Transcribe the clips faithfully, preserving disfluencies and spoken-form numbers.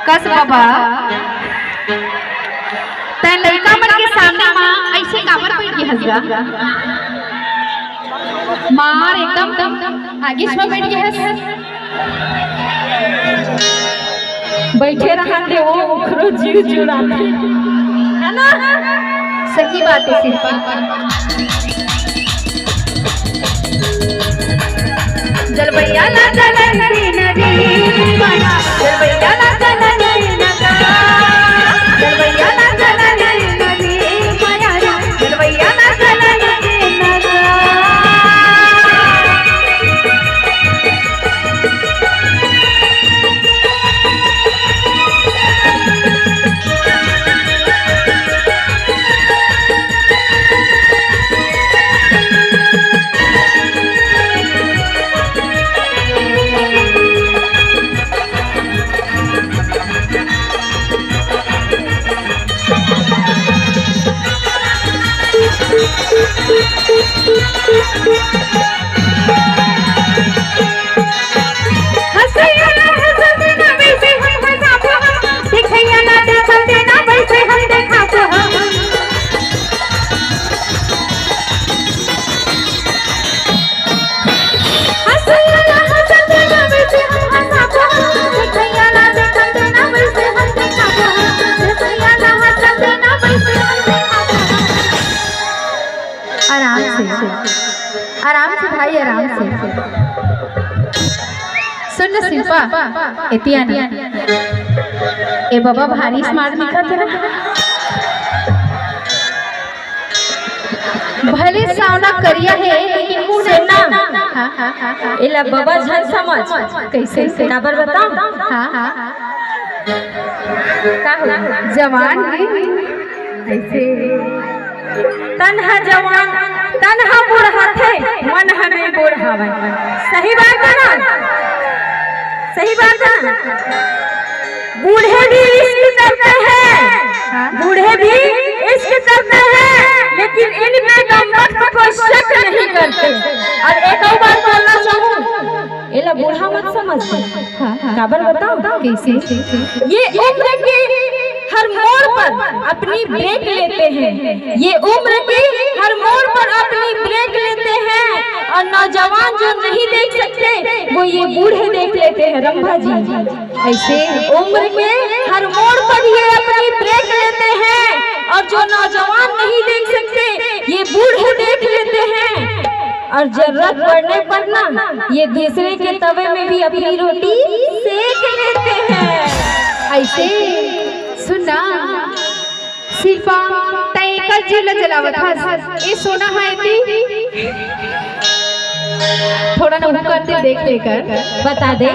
कस बाबा, तैं लइका मन के सामने म अइसे काबर बइठ गे हस गा? मार एकदम आगेच म बइठ गे हस। बइठे रहन दे, वो ओखरो जीव जुड़ाथे। है ना? सही बात हे शिल्पा। जलवैया ला जलन दे न रे माया, जलवैया ला जलन दे न गा। जलवैया ला जलन दे न रे माया रे, जलवैया ला जलन दे न गा। आराम से, आराम से भाई, आराम से। सुन ना शिल्पा, एती आना। ए बाबा भारी smart दिखत हे ना। भले सावना करिया हे, लेकिन मुंह नहीं। सुन ना। हाँ, हाँ, हाँ, हाँ। एला बाबा झन समझ। कइसे? काबर बताओं? हाँ, हाँ। का हो? जवान हे। अइसे। तन ह जवान, तन ह बुढ़ाथे, मन ह नहीं बुढ़ावय। सही बात हे ना? सही बात हे ना? बूढ़े भी इश्क करते हैं, हाँ। बूढ़े भी इश्क करते हैं, लेकिन इन पैगंबर को कोई शक नहीं करते। और एक और बात बोलना चाहूँ, एला बूढ़ा मत समझ। हाँ, हाँ। काबर बताओ? कइसे? ये उम्र के हर मोड़ पर अपनी ब्रेक लेते हैं, ये उम्र के हर मोड़ पर अपनी ब्रेक लेते हैं, और नौजवान जो नहीं देख सकते, वो ये बूढ़े देख लेते हैं, रंभा जी। अइसे? उम्र के हर मोड़ पर ये अपनी ब्रेक लेते हैं, और जो नौजवान नहीं देख सकते, ये बूढ़े देख लेते हैं। और जरूरत पड़ने पर ना, ये दूसरे के तवे में भी अपनी रोटी सेक लेते हैं। अइसे सुन ना, शिल्पा, तैं एकर जीव ल जलावत हस। ए सोना ह एती। थोड़ा ना ऊपर से देख लेकर। बता दे।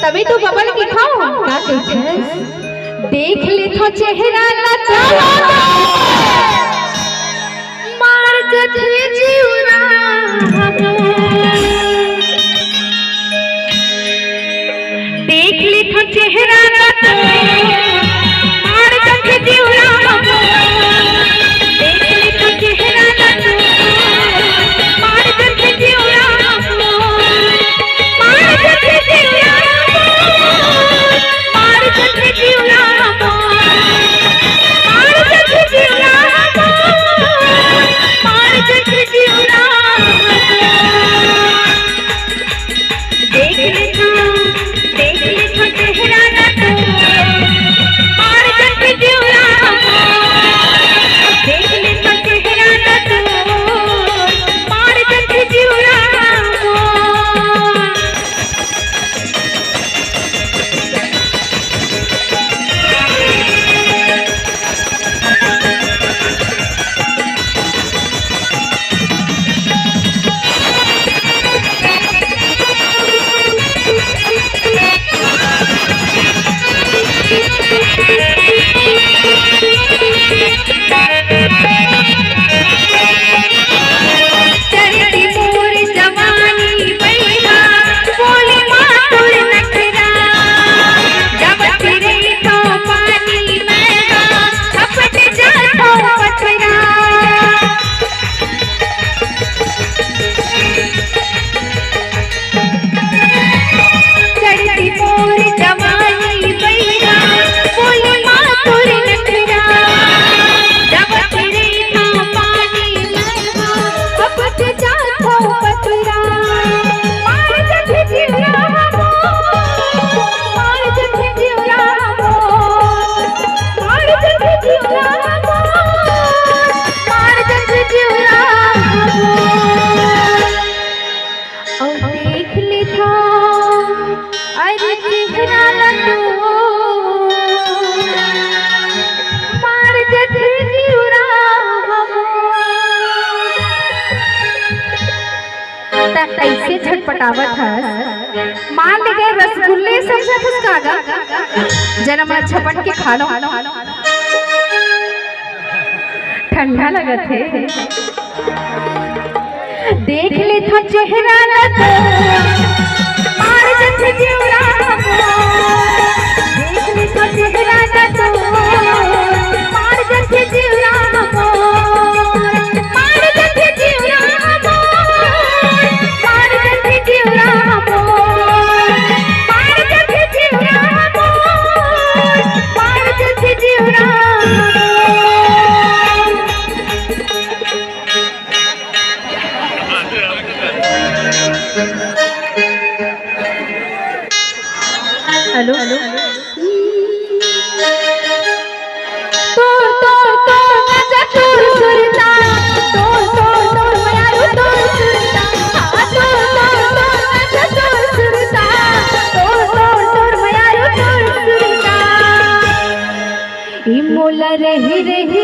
तभी तो बबल की खाओ। का कहिथे? देख लेथों चेहरा ला तो मार जथे जीवरा हमर। देख लेथों चेहरा ला तो मार जथे जीवरा हमर। देख लेथों चेहरा ला तो मार जथे जीवरा हमर। अरे चेहरा ला तो मार जथे जीवरा हमो। त कइसे छटपटावत हस? मान ले गए रसगुल्ले समझत हस का गा? जनम ला झपट के खा लो। ठंडा लगत हे। देख लेथों चेहरा ला तो मार जथे जीवरा हमो। देख लेथों चेहरा ला तो मार जथे जीवरा हमो। मार जथे जीवरा हमो। मार जथे जीवरा हमो। मार जथे जीवरा हमो। मार जथे जीवरा हमो। Hello, hello. तोर, तोर, तोर, राजा तोर सुरता। तोर, तोर, तोर, मयारू तोर सुरता। आ, तोर, तोर, तोर, राजा तोर सुरता। तोर, तोर, तोर, मयारू तोर सुरता। ई मोला रही, रही